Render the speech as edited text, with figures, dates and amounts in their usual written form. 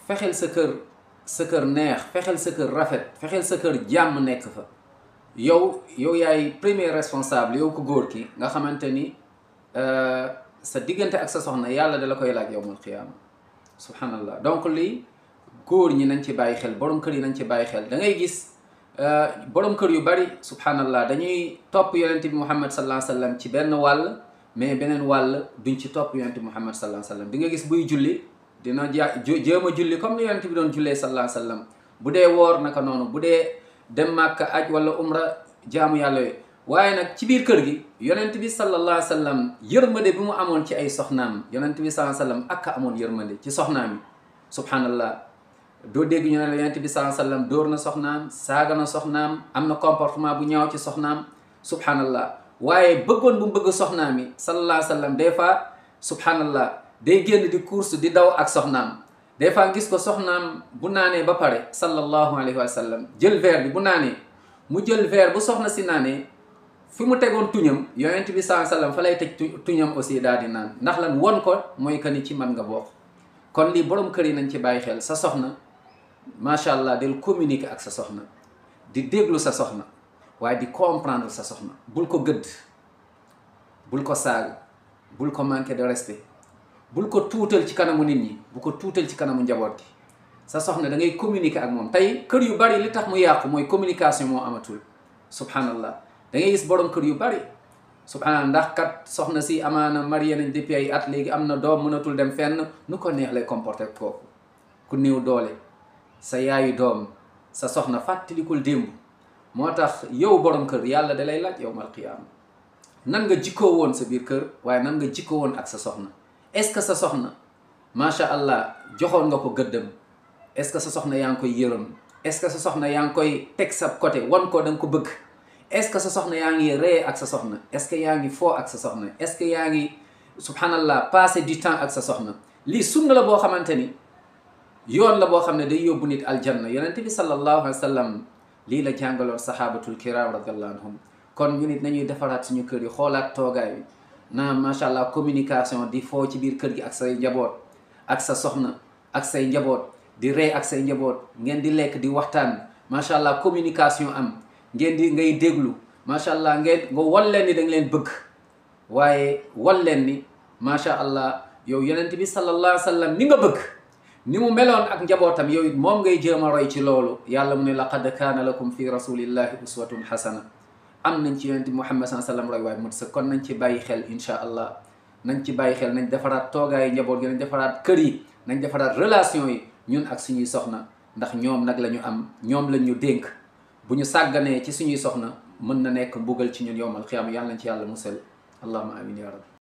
fexeel sa kër neex, fexeel sa kër rafet, fexeel sa kër jàmm nekk fa. yow yaay premier responsable yow ko góor ki nga xamante ni sa diggante ak sa soxna yàlla da la koy laaj yawmal qiyaama. subhanallah. donc lii góor ñi nañ ci bàyyi xel, borom kër yi nañ ci bàyyi xel. da ngay gis borom kër yu bari subhanallah dañuy topp yonent bi Muhammad sallallahu alayhi wa sallam ci benn wàll, mais beneen wàll duñ ci topp yonent bi Muhammad sallallahu alayhi wa sallam. di nga gis buy julli dina jéem a julli comme ni yonent bi doon jullee sallallahu alayhi wa sallam. bu dee woor naka noonu, bu dee dem Màkka aj wala umra jaamu yàlla yooyu. waaye nag ci biir kër gi yonent bi sallallahu alayhi wa sallam yërmande bi mu amoon ci ay soxnaam, yonent bi sallallahu alayhi wa sallam ak amoon yërmande ci soxnaam yi subhanallah. doo dégg ñu ne la yonent bi sallallahu alayhi wa sallam dóor na soxnaam, saaga na soxnaam, am na comportement bu ñaaw ci soxnaam subhanallah. waaye bëggoon bu mu bëgg soxnaam yi sallallahu alayhi wa sallam des fois subhanallah day génn di course di daw ak soxnaam. des fois gis ko soxnaam bu naanee ba pare sallallahu alayhi wa sallam jël verre bi bu naanee mu jël verre bu soxna si naanee fi mu tegoon tuñam yonent bi sallallahu alayhi wa sallam fa lay teg tuñam aussi daal di naan. ndax lan won ko mooy que ni ci man nga bokk. kon lii borom kër yi nañ ci bàyyi xel. sa soxna macha allah del communiquer ak sa soxna, di déglu sa soxna, waaye di comprendre sa soxna. bul ko gëdd, bul ko saaga, bul ko manquer de respect, bul ko tuutal ci kanamu nit ñi, bu ko tuutal ci kanamu njaboot gi. sa soxna da ngay communiquer ak moom. tey kër yu bari li tax mu yàqu mooy communication moo amatul subhanallah. da ngay gis borom kër yu bari subhanallah, ndax kat soxna si amaana marié nañ depuis ay at, léegi am na doom, mënatul dem fenn, nu ko neex lay comporter kooku. ku néew doole, sa yaayu doom, sa soxna fàttalikul démb. moo tax yow borom kër yàlla da lay laaj yawmal qiyaama nan nga jikkoo woon sa biir kër, waaye nan nga jikkoo woon ak sa soxna. est-ce que sa soxna macha allah joxoon nga ko gëddam? est-ce que sa soxna yaa ngi koy yërëm? est-ce que sa soxna yaa ngi koy teg sa côté wan ko da nga ko bëgg? est-ce que sa soxna yaa ngi ree ak sa soxna? est-ce que yaa ngi foo ak sa soxna? est-ce que yaa ngi subhanallah passer du temps ak sa soxna? lii sunna la boo xamante ni yoon la boo xam ne day yóbbu nit aljanna. yonent bi sallallahu alayhi wa sallam lii la jàngaloon sahabatul kiram radiyallahu anhum. kon ñu nit nañuy defaraat suñu kër yi, xoolaat toogaay bi, naam macha allah communication, di foo ci biir kër gi ak say njaboot, ak sa soxna ak say njaboot, di rey ak say njaboot, ngeen di lekk di waxtaan macha allah, communication am, ngeen di ngay déglu macha allah, ngeen nga wal leen ni da nga leen bëgg, waaye wal leen ni macha allah yow yonent bi sallallahu alayhi wa sallam ni nga bëgg, ni mu meloon ak njabootam, yow it moom ngay jéem a roy ci loolu. yàlla mu ne laqad kaana lakum fi rasulillahi uswatun hasana. am nañ ci yonent bi Muhammad sallallahu alayhi wa sallam roy waaye mut sa. kon nañ ci bàyyi xel insha allah, nañ ci bàyyi xel, nañ defaraat toogaayu njaboot gi, nañ defaraat kër yi, nañ defaraat relation yi ñun ak suñuy soxna, ndax ñoom nag la ñu am, ñoom lañ ñu dénk. bu ñu sàgganee ci suñuy soxna mën na nekk mbugal ci ñun yawmal qiyaama. yàlla nañ ci yàlla musal. allahumma amin ya rabbi.